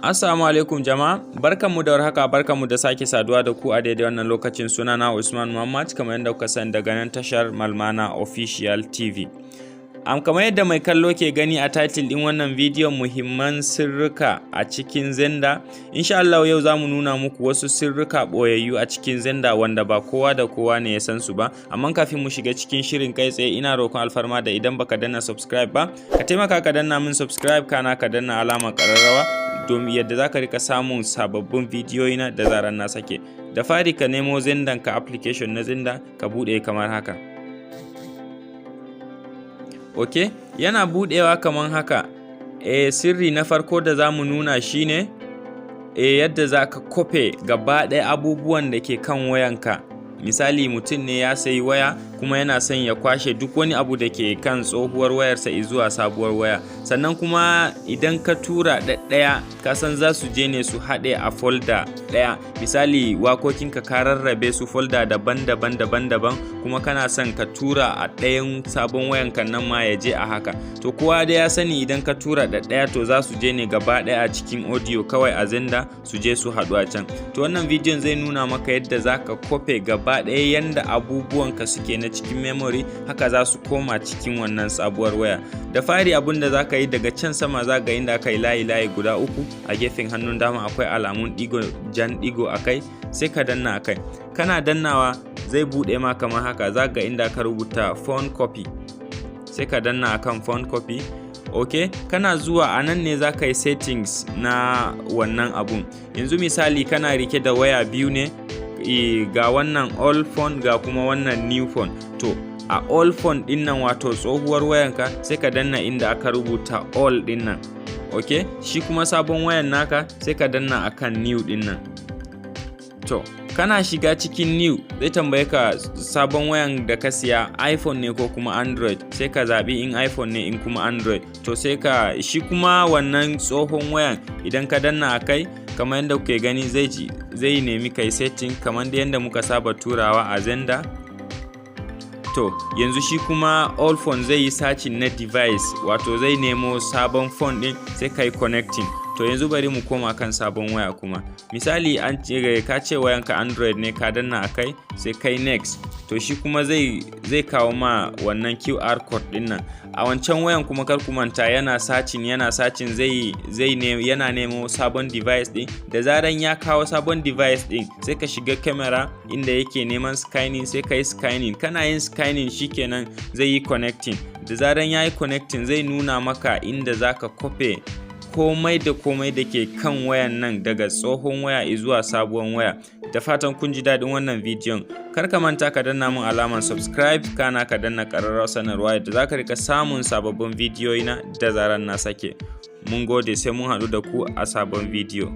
Assalamu alaikum jama'a, barkanmu da warhaka, barkanmu da sake saduwa da ku a daidai wannan lokacin. Sunana Usman Muhammad, kamar yadda kuka sani, daga nan tashar Malmana Official TV. Kamar yadda mai kallo ke gani a title din wannan bidiyon, muhimman sirrika a cikin Xender. Insha Allah yau za mu nuna muku wasu sirrika ɓoyayyu a cikin Xender wanda ba kowa da kowa ne ya san su ba. Amma kafin mu shiga cikin shirin kai tsaye, ina roƙon alfarma da idan baka danna subscribe ba, ka taimaka ka danna min subscribe, kana ka danna alamar ƙararrawa domin yadda za ka rika samun sababbin bidiyoyi na da zarar na sake. Da fari ka nemo Xender ka, application na Xender, ka buɗe kamar haka. Ok, yana buɗewa kamar haka. Sirri na farko da za mu nuna shine yadda za ka kwafe gaba ɗaya abubuwan da ke kan wayanka. Misali, mutum ne ya sayi waya kuma yana son ya kwashe duk wani abu da ke kan tsohuwar wayarsa zuwa sabuwar waya. Sannan kuma idan ka tura ɗaɗɗaya, ka san za su je ne su haɗe a folder ɗaya. Misali, wakokinka ka rarrabe su folder daban-daban daban-daban, kuma kana son ka tura a ɗayan sabon wayanka nan ma ya je a haka. To, kowa dai ya sani idan ka tura ɗaɗɗaya, to za su je ne gaba ɗaya a cikin audio kawai a Xender, su je su haɗu a can. To, wannan bidiyon zai nuna maka yadda za ka kwafe gaba ɗaya yanda abubuwanka suke na cikin memory, haka za su koma cikin wannan sabuwar waya. Da fari, abun da za ka yi, daga can sama za ga inda aka yi layi-layi guda uku, a gefen hannun dama akwai alamun ɗigo, jan ɗigo a kai, sai ka danna a kai. Kana dannawa zai buɗe ma kamar haka. Za ga inda aka rubuta phone copy, sai ka danna akan phone copy. Ok, kana zuwa a nan ne za ka yi settings na wannan abun. Yanzu misali, kana rike da waya biyu ne, ga wannan old phone, ga kuma wannan new phone. To, a old phone din nan, wato tsohuwar wayanka, sai ka danna inda aka rubuta old din nan. Ok, shi kuma sabon wayan naka, sai ka danna akan new din nan. To, kana shiga cikin new, zai tambaye ka sabon wayan da ka siya iPhone ne ko kuma Android. Sai ka zaɓi in iPhone ne, in kuma Android. To, sai ka shi kuma wannan tsohon wayan, idan ka danna a kai kamar yadda kuke gani, zai nemi kai setting kamar da yadda muka saba turawa a Xender. To, yanzu shi kuma old phone zai yi searching na device, wato zai nemo sabon phone din, sai kai connecting. To, yanzu bari mu koma kan sabon waya kuma. Misali, an ce ka ce wayanka Android ne, ka danna a kai, sai kai next. To, shi kuma zai kawo ma wannan QR code din nan. A wancan wayan kuma, kar ku manta, yana searching, yana searching, zai zai ne yana nemo sabon device din. Da zaran ya kawo sabon device din, sai ka shiga camera inda yake neman scanning, sai ka yi scanning. Kana yin scanning, shikenan, zai yi connecting. Da zaran ya yi connecting, zai nuna maka inda zaka kwafe komai da komai da ke kan wayan nan daga tsohon waya zuwa sabuwar waya. Da fatan kun ji daɗin wannan bidiyon. Kar ka manta ka danna mun alamar subscribe, kana ka danna ƙararrawar sanarwa yadda za ka rika samun sababbin bidiyoyi na da zaran na sake. Mun gode, sai mun haɗu da ku a sabon bidiyo.